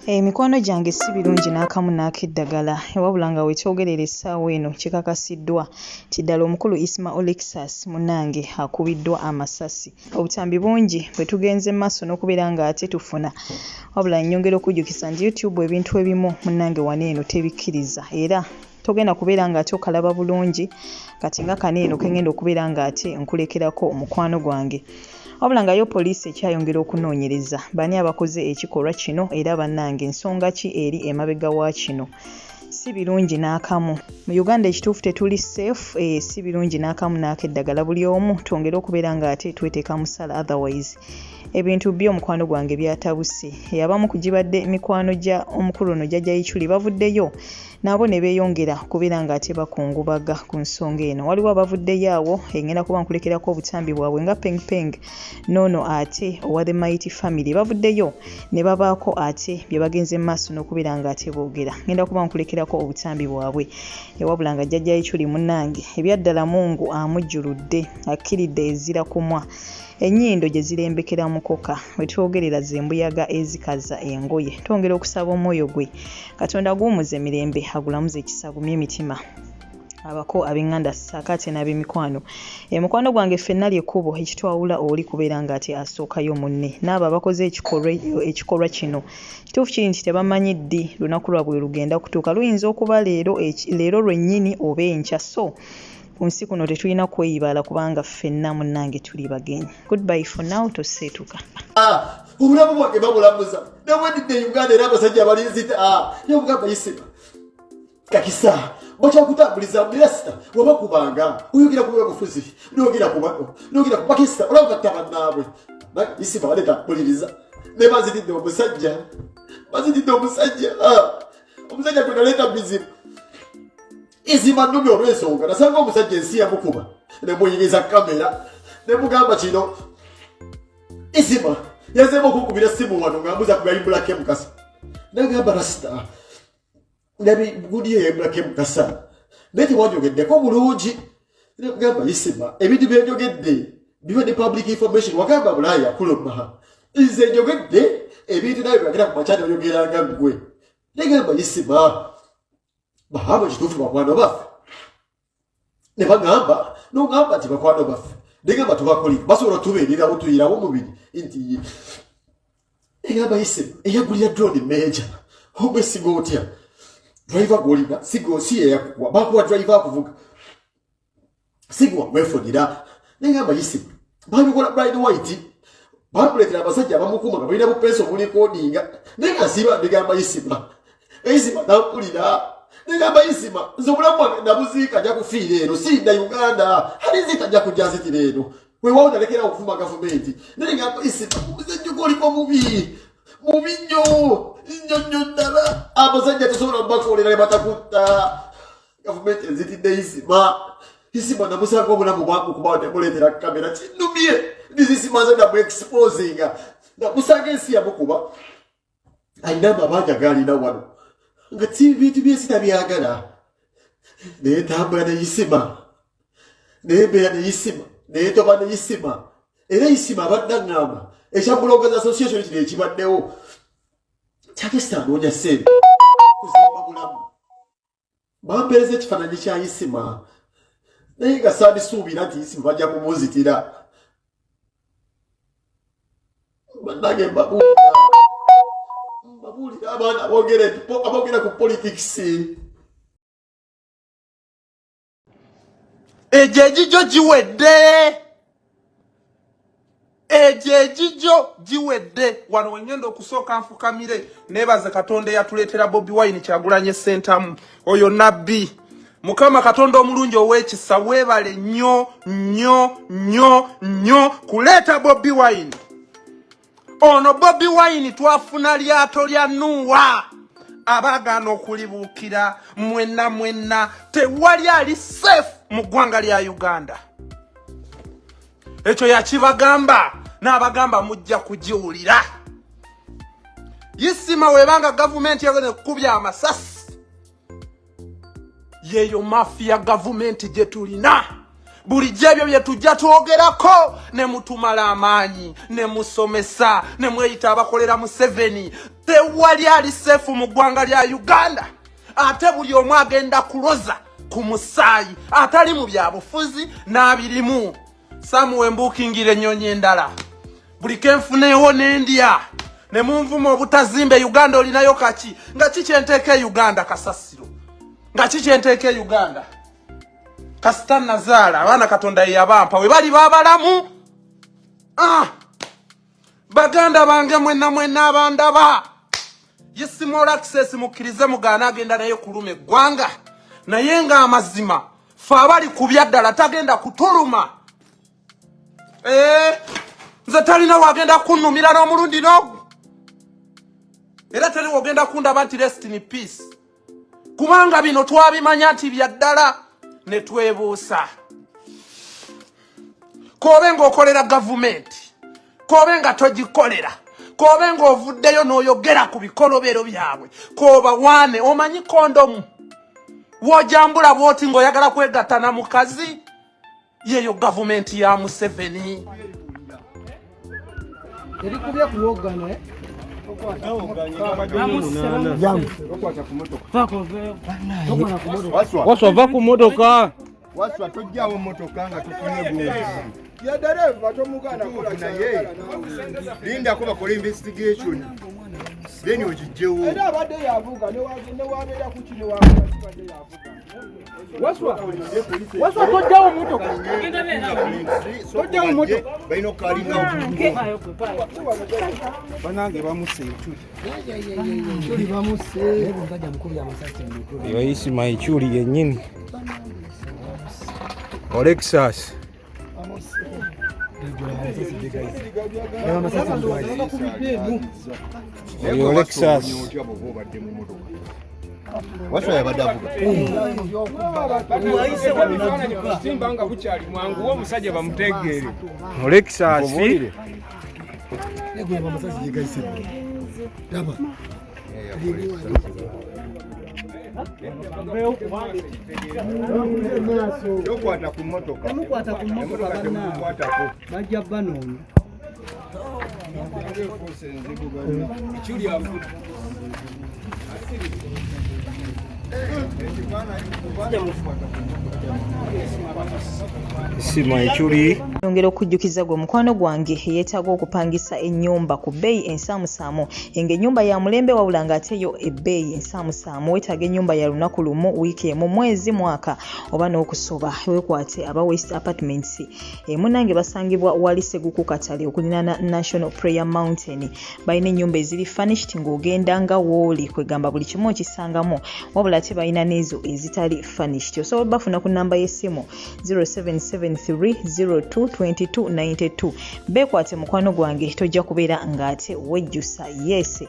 Emikwano gyange si birungi n'akamu n'akeddagala wabula nga wetwogerera essaawa eno kikakasiddwa nti ddala omukulu Isma Olexus munnange akubiddwa amasasi. Obutambi bungi bwe tugenze mu maaso n'okubeera ng'ate tufuna wabula nnyongera okujjukiza nti YouTube ebintu ebimu munnange wano eno tebikkiriza era togenda kubeera ng'ate okalaba bulungi kati nga kano eno ke ngenda okubeera ng'ate nkulekerako mukwano gwange. Wabula nga yo poliisi ekyayongera okunoonyereza bani abakoze ekikolwa kino era bannange nsonga ki eri emabega wa kino. Si birungi n'akamu. Mu Uganda ekituufu tetuli safe eh, si birungi n'akamu n'akeddagala buli omu twongere okubeera ng'ate tweteeka mu sala otherwise ebintu byo mukwano gwange byatabuse. Eh, abamu ku gibadde mikwano gya omukulu ono Jjajja Ichuli bavuddeyo nabo ne beeyongera okubeera ng'ate bakungubaga ku nsonga eno. Waliwo abavuddeyo awo engenda kuba nkulekerako obutambi bwabwe nga Peng Peng n'ono ate owa The Mighty Family bavuddeyo ne babaako ate bye bagenze mu maaso n'okubeera ng'ate boogera. Ngenda kuba nkulekerako obutambi bwabwe. Wabula nga Jjajja Ichuli munnange ebyaddala Mungu amujjuludde akkiridde ezira kumwa. Ennyindo gye zirembekera mukoka we twogerera ze mbuyaga ezikaza engoye. Twongera okusaba omwoyo gwe Katonda aguwummuze mirembe agulamuze ekisa agumye emitima abako ab'enganda ssaako ate n'ab'emikwano. E mukwano gwange ffenna lye kkubo ekitwawula oli kubeera ng'ate asookayo munne n'abo abakoze ekikolwa kino. Kituufu kiri nti tebamanyi ddi lunaku lwabwe lugenda kutuuka luyinza okuba leero leero lwennyini oba enkya so Ku nsi kuno tetulina kweyibaala kubanga ffenna munnange tuli bagenyi. Goodbye for now toseetuka. Ah, obulamu bwange babulamuza newendidde uganda era abasajja balinzita ah, nobugamba isima kakisa bakyakutambuliza minisita wabakubanga oyogera ku byabufuzi noyogera ku bano noyogera ku pakisita olaba batta bannaabwe isima baleta mpuliriza ne bazitidde omusajja bazitidde omusajja ah, omusajja gwe naleeta bizibu Izima nnumi olw'ensonga nasanga omusajja ensi yamukuba ne muyingiza kamera ne mugamba kino Izima yazeemu okunkubira essimu wano ng'ambuza ku byayimbulako emukasa nagamba rasita nabi gundi eyayimbulako emukasa naye tewanjogeddeko bulungi nemugamba Isima ebintu byenjogedde biba ne public information wagamba bulaaya kuluma nze njogedde ebintu nawe byagera ku makya noyogeranga ggwe negamba Isima bahamba kituufu bakwano baffe ne bagamba nogamba nti bakwano baffe negamba tubakolera basobola tubeererawo tuyirawo mubiri nti egamba ise eyagulira drone meja omwesiga otya driver gwolina sigo si yeyakuwa bakuwa driver akuvuga sigwa mwefunira negamba yise babikola Brian White bamuleetera abasajja abamukuuma nga balina bupenso obulikodinga naye nga nsiiba mbigamba isima isima nampulira negamba isima nze obulamu bwange nabuziika nja kufiira eno sirinda uganda ali nziita nja kujja nzitira eno wewawo nalekera okuvuma gavumenti naye ngamba isima omuzannyo gwoliko mubi mubi nnyo nnyo nnyo ddala abasajja tosobola mubakolera ne batakutta gavumenti enzitidde isima isima namusanga obulamu bwamukubawo nemuleetera kamera kinumye nizisima nze namu exposinga namusanga ensi yamukuba alina amabanja galina wano nga bintu byensi tabyagala naye ntambula neyisima naye mbeera neyisima naye toba neyisima era isima abadde aŋŋamba ekya bloggers association kino ekibaddewo kyakesita anoonya ssente kuzimba bulamu bampeereza ekifaananyi kya isima naye nga saabisuubira nti isima bajja kumunzitira bannange mbabuulira mbabuulira abaana aboogera ku politikisi Egyo egigyo giwedde, egyo egigyo giwedde. Wano wengenda okusooka nfukamire nebaze Katonda eyatuleetera Bobi Wine Kyagulanye Ssentamu oyo nabbi. Mukama Katonda omulungi ow'ekisa weebale nnyo nnyo nnyo nnyo kuleeta Bobi Wine. Ono Bobi Wine twafuna lyato lya Nuwa abaagaana okulibuukira mwenna mwenna, tewali ali safe mu ggwanga lya Uganda. Ekyo yakibagamba n'abagamba mujja kugiwulira. Isima webanga gavumenti yagenda ekukubya amasasi yeyo mafiya gavumenti gye tulina. Bulijjo ebyo bye tujja twogerako ne mutumala amaanyi ne musomesa ne mweyita abakolera Museveni. Tewali ali seefu mu ggwanga lya Uganda, ate buli omu agenda kuloza ku musaayi atali mu byabufuzi n'abirimu. Samuwe mbuukingira ennyonyi endala buli kenfuneewo nendya ne munvuma obutazimba e Uganda. Olinayo kaki nga kikyenteeka e Uganda? Kasasiro nga kikyenteeka e Uganda? Kasita nazaala abaana Katonda yeyabampa we bali babalamu. Ah! Baganda bange mwenna mwenna abandaba, Isma Olaxess mukkirize mugaana agenda naye kuluma eggwanga, naye ng'amazima fe abali ku byaddala tagenda kutuluma. Eh, nze talina wagenda kunnumira n'omulundi n'ogu, era teri wogenda kundaba nti rest in peace, kubanga bino twabimanya nti bya ddala ne twebuusa. K'obe ng'okolera gavumenti, k'obe nga togikolera, k'obe ng'ovuddeyo n'oyogera ku bikolobero byabwe, k'oba waane omanyi kondomu w'ojambula bw'oti ng'oyagala kwegatta na mukazi, yeyo gavumenti ya Museveni. Erikubye kuwogana, eh? Waswa, va ku motoka. Waswa, tojjawo motoka nga tufunye bungi. Ya dereva tomugana kola. Naye lindako bakole investigation, then ogijjewo. Era abadde yavuga newabeera kuki newakola kibadde yavuga. Waswa, Waswa, tojjawo motoka. Tojjawo motoka, balina okukalingawo. Banange, bamusse Ichuli. Yo Isma Ichuli yennyini, Olexas. Oyo Olexas. Waswa yabadde avuga. Simba nga bukyali mwangu omusajja bamutegeere. Olexas. Amasasi gye laba. Tokwata ku motoka. Temukwata ku mmotoka. Emotoka temukwatako. Bajja banoonya. Ichuli afudde. Isma Ichuli. Nyongera okujjukiza gwe mukwano gwange yeetaaga okupangisa ennyumba ku bbeeyi ensaamusaamu, ng'ennyumba ya mulembe wabula ng'ate yo ebbeeyi ensaamusaamu. Weetaaga ennyumba ya lunaku lumu, wiiki emu, mwezi, mwaka oba n'okusoba, weekwate aba West Apartments. Munnange, basangibwa wali Seguku Katale okulinaana National Prayer Mountain. Balina ennyumba eziri furnished ng'ogenda nga wooli, kwegamba buli kimu okisangamu, wabula ate balina n'ezo ezitali furnished. Osobola bafuna ku namba y'essimu 0773022292. Beekwate mukwano gwange, tojja kubeera ng'ate wejjusa. Yes.